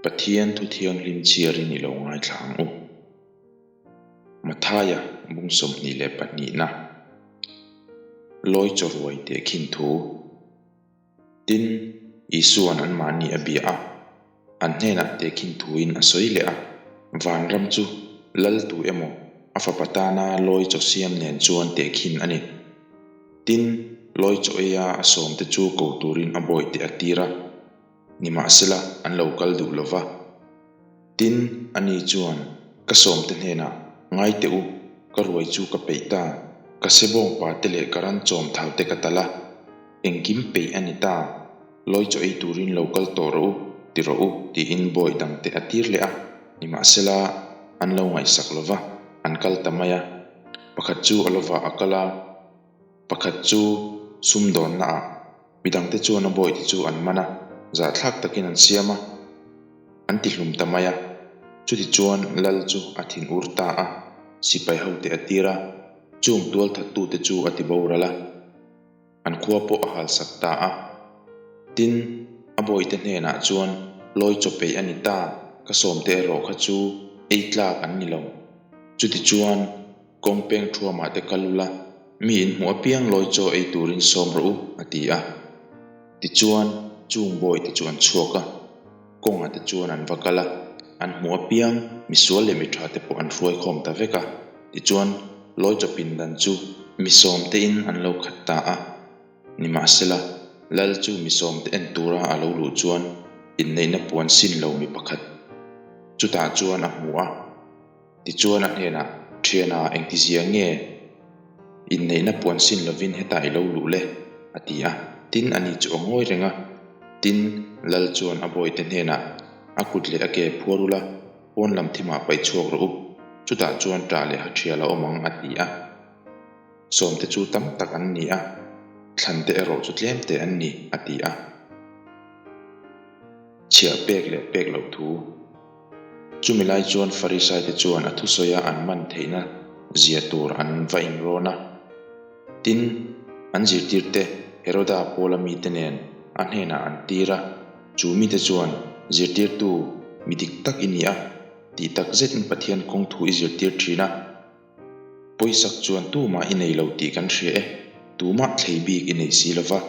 Pathian thu thianghlim chhiarin i lo ngaithla ang u. Mathaia bung 22 na Lawi chawruai teh khin thu. Tin, Isua'n anmahni a bia a, an hnenah tehkhin thuin a sawi leh a, Vanram chu lal tu emaw a fapa tana lawi chaw siam nen chuan tehkhin a ni. Tin, lawi chaw eia a sawmte chu ko turin a bawihte a tir a, nimahsela an lo kal duh lo va. Tin, ani chuan, Ka sawmte hnenah, Ngai teh u, ka ruai chu ka peih ta, ka sebawngpa te leh ka ran chawm thau te ka tal a, engkim peih a ni ta, lawi chaw ei turin lo kal tawh rawh u, ti rawh u, tiin bawi dangte a tir leh a. Nimahsela, an lo ngaihsak lo va, an kal ta mai a. Pakhat chu a lovah a kal a, pakhat chu sumdawnnaah. Midangte chuan a bawihte chu an man a, zahthlak takin an siam a, an tihlum ta mai a. Chutichuan Lal chu a thin ur ta a, sipai hote a tir a, chung tualthattute chu a ti boral a, an khua pawh a halsak ta a. Tin, a bawihte hnenah chuan, Lawi chaw peih a ni ta, ka sawmte erawh kha chu ei tlak an ni lo. Chutichuan. Kawng peng thuamah te kal ula, mi in hmuh apiang lawi chaw ei turin sawm rawh u, a ti a. Tichuan, chung bawi te chu an chhuak a, kawngah te chuan an va kal a, an hmuh apiang misual leh mitha te pawh an hruai khawm ta vek a. Tichuan, lawi chaw pindan chu mi sawm te in an lo khat ta a. Nimahsela, Lal chu mi sawm te en tura a lo luh chuan inneihna puan sin lo mi pakhat chutah chuan a hmu a. Tichuan a hnenah, Thiana, engtizia nge inneihna puan sin lovin hetah i lo luh le? a ti a. Tin, ani chu a ngawi reng a. Tin, Lal chuan a bawihte hnenah, A kut leh a ke phuar ula, pawn lam thimah paih chhuak rawh u, chutah chuan ṭah leh ha ṭhial a awm ang, a ti a. Sawmte chu tam tak an ni a, thlante erawh chu tlemte an ni, a ti a. Chhiah pek leh pek loh thu. Chumi lai chuan Farisaite chuan a thusawia an man theihna zia tur an va inrawn a. Tin, an zirtirte Heroda Paula mite nen a hnenah an tir a, chu mite chuan, Zirtirtu, mi dik tak i ni a, tih tak zetin Pathian kawng thu i zirtir thin a. Pawisak chuan tumah i nei lo tih kan hria e, tumah thlei bik i nei si lo va.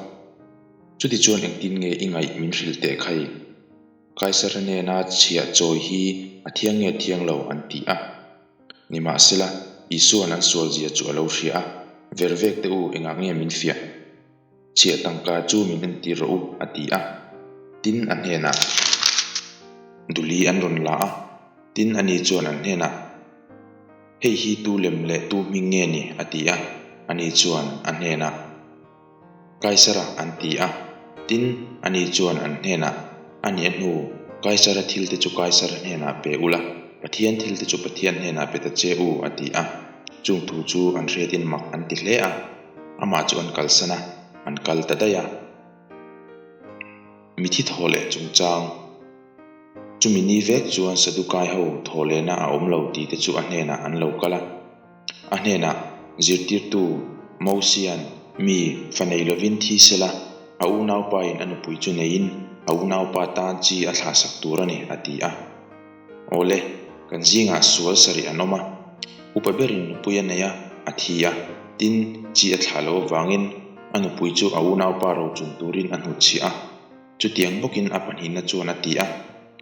Chutichuan engtin nge i ngaih min hrilh teh khai? Kaisara nena chhiah chawi hi a thiang nge thiang lo an ti a. Nimahsela, Isua'n an sualzia chu a lo hria a, Ver vek teh u, engah nge min fiah? Chhiah tangka chu min entir rawh u, a ti a. Tin, a hnenah Duli an rawn la a. Tin, ani chuan an hnenah, Hei hi tu lem leh tu hming nge ni? a ti a. Ani chuan a hnenah. Kaisara an ti a. Tin, ani chuan an hnenah, A nih a hnu, Kaisara thilte chu Kaisara hnenah pe ula, Pathian thilte chu Pathian hnenah pe ta che u, a ti a. Chung thu chu an hriatin mak an ti hle a, amah chu an kalsan a, an kal ta daih a. Mithi thaw leh chungchang. Chumi ni vek chuan Sadukai ho thaw lehna a awm lo tih te chu a hnenah an lo kal a. A hnenah, Zirtirtu, Mosia'n mi fa nei lovin thi sela, a unaupain a nupui chu neiin a unaupa tan chi a thlahsak tur a ni, a ti a. Awle, kan zingah sual sarih an awm a, upa berin nupui a nei a, a thi a, tin, chi a thlah loh avangin a nupui chu a unaupa rochun turin a hnutchhiah a. Chutiang bawkin a pahnihna chuan a ti a,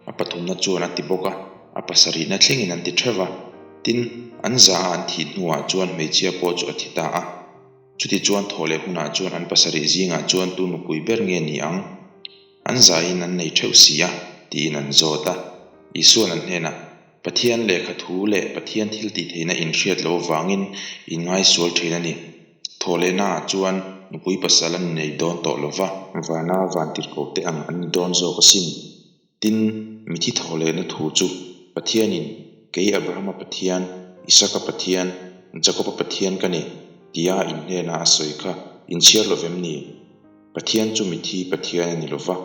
a pathumna chuan a ti bawk a, a pasarihna thlengin an ti theuh va. Tin, an za a an thih hnuah chuan hmeichhia pawh chu a thi ta a. Chutichuan thawh leh hunah chuan an pasarih zingah chuan tu nupui ber nge ni ang? An zain an nei theuh si a, tiin an zawt a. Isua'n an hnenah, Pathian lehkha thu leh Pathian thil tih theihna inhriat loh avangin in ngaisual thin a ni. Thawhlehnaah chuan nupui pasal an nei dawn tawh lo va. Vana vantirhkoh te ang an ni dawn zawk asin. Tin, mithi thawhlehna thu chu Pathianin, Kei Abrahama Pathian, Isaka Pathian, Jakoba Pathian ka ni, tia in hnena a sawi kha inchhiar lo vem ni? Pathian chu mithi Pathian a ni lo va.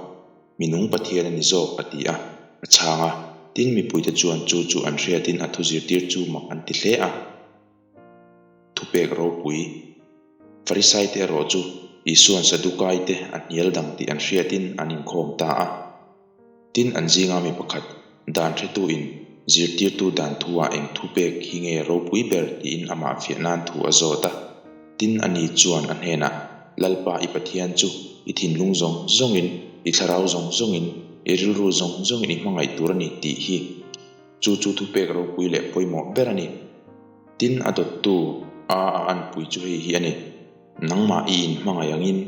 Mi nung Pathian a ni zawk, a ti a. A chhang a, tin mipuite chuan chu chu an hriatin a thu zirtir chu mak an ti hle a. Thupek ropui, Farisaite erawh chu Isua'n Sadukaite a hnial dang tih an hriatin an inkhawm ta a. Tin an zinga mi pakhat, Dan hretuin zirtirtu dan thu-ah eng thupek hi nge ropui ber tiin amah fiah nan thu a zawt a. Tin, ani chuan a hnenah, Lalpa i Pathian chu i thinlung zawng zawngin, i thlarau zawng zawngin, i rilru zawng zawngin i hmangaih tur a ni tih hi. Chu chu thupek ropui leh pawimawh ber a ni. Tin, a dawttu a a anpui chu hei hi a ni, Nangmah i inhmangaih angin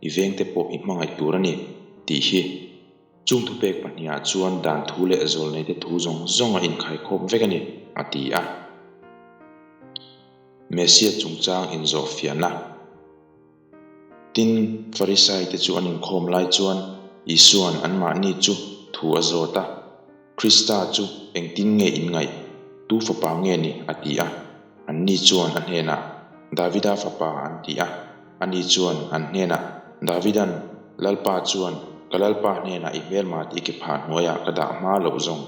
i vengte pawh i hmangaih tur a ni, tih hi. Chung thupek pahnihah chuan dan thu leh zawlneite thu zawng zawng a inkhaikhawp vek a ni, a ti a. Messia chungchang inzawhfiahna. Tin, Farisaite chu an inkhawm lai chuan Isua'n anmahni chu thu a zawt a, Krista chu engtin nge in ngaih? Tu fapa nge ni? a ti a. Anni chuan a hnenah, Davida fapa an ti a. Ani chuan an hnenah, Davida'n, Lalpa chuan, Ka Lalpa hnenah i hmelma tih ke phah hnuaiah ka dah hma loh zawng.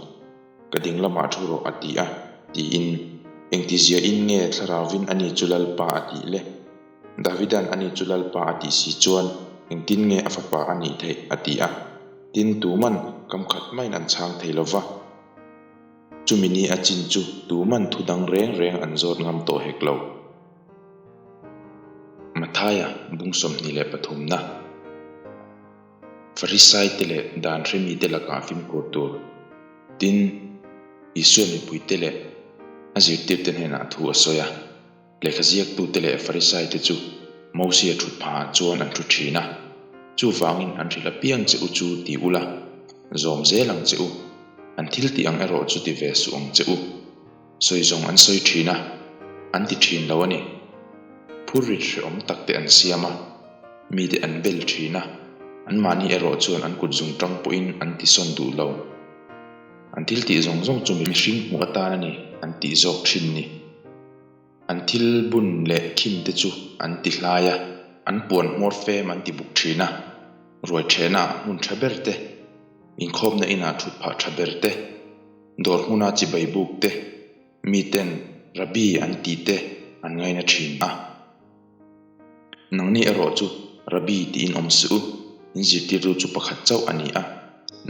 Ka ding lamah thu rawh a ti a, tiin, Engtiziain nge Thlarauvin ani chu Lalpa a tih le? Davida'n ani chu Lalpa a tih si chuan engtin nge a fapa a nih theih? a ti a. Tin, tuman kam khat maiin an chhang thei lo va. Chumi ni a chin chu tuman thu dang reng reng an zawt ngam tawh hek lo. Mathaia bung 23 na. Farisaite leh dan hremite lakah fimkhur tur. Tin, Isua mipuite leh a zirtirte hnenah thu a sawi a. Lehkha ziaktute leh Farisaite chu Mosia thut phahah chuan an thu thin a. Chuvangin an hrilh apiang che u chu ti ula, zawm zel ang che u. An thil tih ang erawh chu ti ve suh ang che u. Sawi zawng an sawi thin a, an ti thin lo a ni. Phurrit hrehawm tak te an siam a, mite an bel thin a, anmahni erawh chuan an kut zung tang pawhin an ti sawn duh lo. An thil tih zawng zawng chu mihring hmuh atan a ni an tih zawk thin ni. An thil bun leh khim te chu an ti hlai a, an puan hmawr fem an ti buk thin a, ruai thehna ah hmun tha ber te, inkhawmna inah thut phah tha ber te, Dawr hmuna chibai buk te, miten Rabbi an tih te an ngaina thin a. Nangni erawh chu Rabbi tiin awm suh u, in zirtirtu chu pakhat chauh a ni a,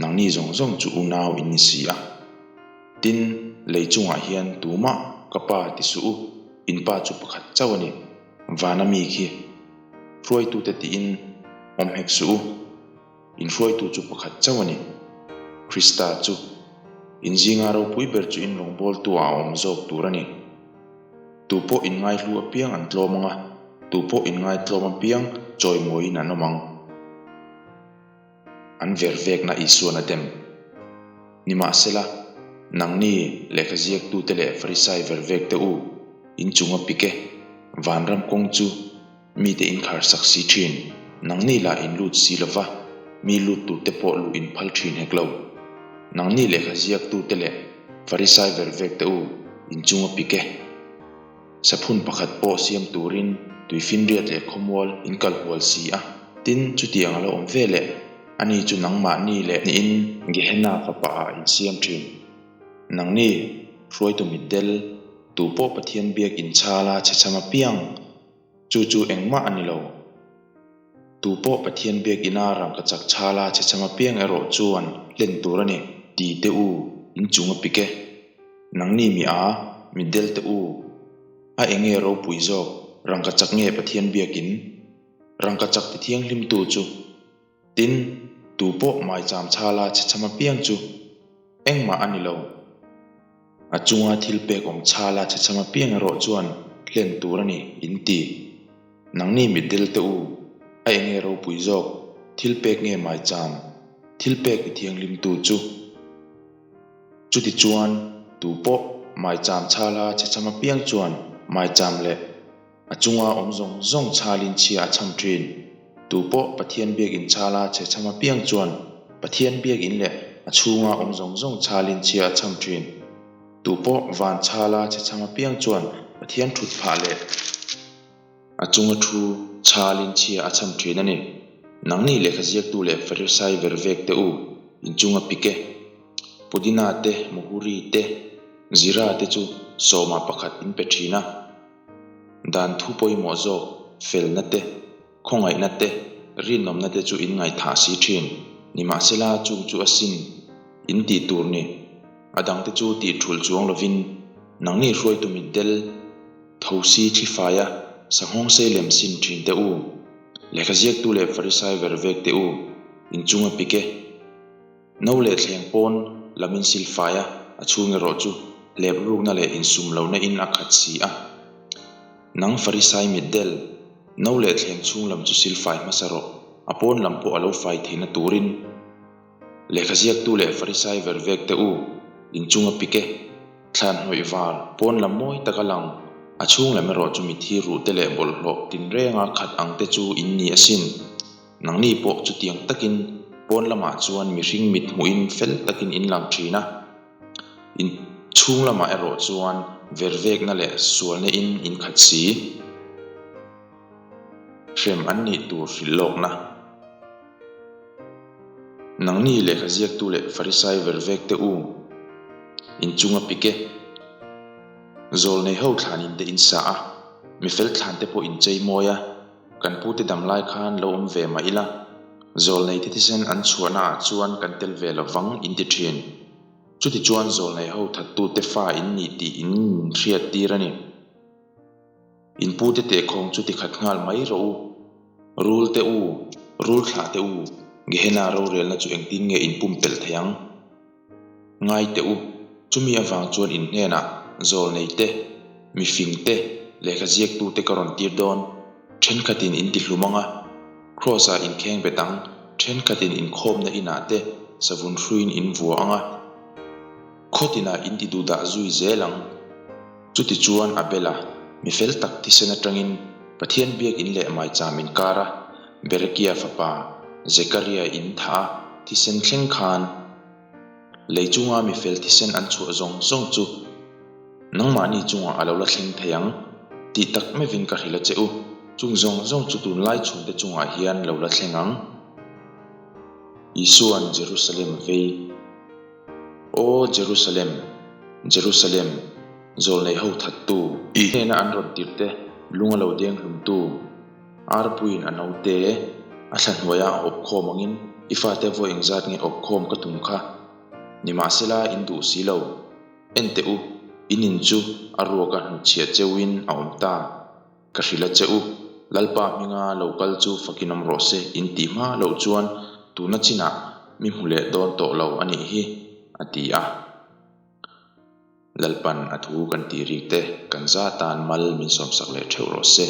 nangni zawng zawng chu unau in ni si a. Tin, lei chungah hian tumah ka pa ti suh u, in pa chu pakhat chauh a ni, vana mi khi hruaitute tiin awm hek suh u. In hruaitu chu pakhat chauh a ni. Krista chu in zinga ropui ber chu in rawngbawltu ah a awm zawk tur a ni. Tu pawh in ngaihlu apiang an tlawm ang a, tu pawh in ngaitlawm apiang chawimawiin an awm ang. An ver vekna Isuan a dem. Nimahsela, nangni lehkha ziaktute leh Farisai ver vekte u, in chung a pik e, vanram kawng chu Mite in khar sak si thin, nangni lah in lut si lova, mi lut turte pawh luh in phal thin hek lo. Nangni lehkha ziaktute leh Farisai ver vekte u, in chung a pik e. Saphun pakhat pawh siam turin tuifinriat leh khawmual in kal hual si a, tin chutiang a lo awm ve leh, ani chu nangmahni leh niin Gehenna fapa ah in siam thin. Nangni, hruaitu mitdel, tupawh Pathian biak in chhala chhecham apiang, Chu chu engmah a ni lo. Tu pawh Pathian biak ina rangka chak chhala chhecham apiang erawh chuan hlen tur a ni. Ti teh u, in chung a pik e. Nangni mi a, mitdel teh u. A enge ropui zawk, rangka chak nge Pathian biak in? Rangka chak ti thianghlimtu chu. Tin, tu pawh maicham chhala chhecham apiang chu engmah a ni lo. A chunga thil pek awm chhala chhecham apiang erawh chuan hlen tur a ni, in ti. Nangni mitdel te u, a enge ropui zawk, thil pek nge maicham, thil pek i thianghlimtu chu? Chutichuan, tu pawh maicham chhala chhecham apiang chuan maicham leh A chunga awm zawng zawng chhalin chhia a chham thin. Tu pawh Pathian biakinn chhala chhe chham apiang chuan Pathian biakinn leh a chhunga awm zawng zawng chhalin chhia a chham thin. Tu pawh van chhala chhe chham apiang chuan Pathian thut phah leh a chunga thu chhalin chhia a chham thin a ni. Nangni lehkha ziaktu leh Farisai vervek te u, in chunga pik e. Pudina te, Muhuri te, Zira te chu sawma pakhat in pe thin a. Dan thu pawimawh zawk, felna te, khawngaihna te, rinawmna te chu in ngaihthah si thin. Nimahsela, chung chu a sin in tih tur ni. A dangte chu tih thulh chuang lovin nangni hruaitu mitdel, thosi thlifaia sanghawng sei lem sin thin teh u, lehkha ziaktu leh Farisai ver vek teh u, inchunga pik e. No leh thleng pawn lam in silfai a, a chhung erawh chu hlep rukna leh insum lohna in a khat si a. Nang Farisai mitdel, no leh thleng chhung lam chu silfai hmasa rawh, a pawn lam pawh a lo fai theihna turin. Lehkha ziaktu leh Farisai ver vek teh u, inchung a pik e. Thlan hnawih var, pawn lam mawi tak a lang, a chhung lam erawh chu mithi ruh te leh bawlhhlawh tinrenga khat ang te chu in ni asin. Nangni pawh chutiang takin pawn lamah chuan mihring mit hmuhin fel takin in lang thin a, in chhung lamah erawh chuan vervekna leh sualna in in khat si. Hrem an nih tur hrilh lawkna. Nangni lehkha ziaktu leh Farisai vervek te u, in chunga pik e. Zawlnei ho thlanin te in sa a, mifel thlan te pawh in chei mawi a. Kan pute dam lai khan lo awm ve mah ila, zawlneite thisen an chhuahna ah chuan kan tel ve lo vang in ti thin. Chuti chuan zawlnei ho thattute fa in nih tih in hriat tir a ni. In pute tehkhawng chu tikhat nghal mai rawh u. Rul te u, rul thlah te u, Gehenna rorelna chu engtin nge in pumpelh thei ang? Ngai teh u, chumi avang chuan in hnenah zawlnei te, mifing te, lehkha ziaktu te ka rawn tir dawn. Thenkhatin in ti hlum ang a, Kraws-ah in kheng bet ang, thenkhatin inkhawmna inah te savun hruiin in vua ang a, khaw tinah in ti duhdah zui zel ang. Chutichuan Abela, mi fel tak thisen atangin Pathian biak in leh maicham inkar a, Berekia fapa Zekaria in thah a thisen thleng khan lei chunga mi fel thisen an chhuah zawng zawng chu nangmahni chungah a lo la thleng thei ang tih tak meuhin ka hrilh a che u, chung zawng zawng chu tunlai chhungte chungah hian lo la thleng ang. Isua'n Jerusalem a vei. Aw Jerusalem, Jerusalem, zawlnei ho thattu! I hnena an rawn tirhte lung a lo deng hlumtu. Arpuiin a naute a thla hnuaia a awp khawm angin i fate vawi engzat nge awp khawm ka tum kha? Nimahsela in duh si lo. En teh u, in in chu a ruaka hnutchhiah cheuhin a awm ta. Ka hrilh a che u, Lalpa hminga lo kal chu fakin awm rawh se in tih hma loh chuan tuna chinah mi hmu leh dawn tawh lo a nih hi, a ti a. Lalpan a thu kan tih rik te kan za tan mal min sawmsak leh theuh rawh se.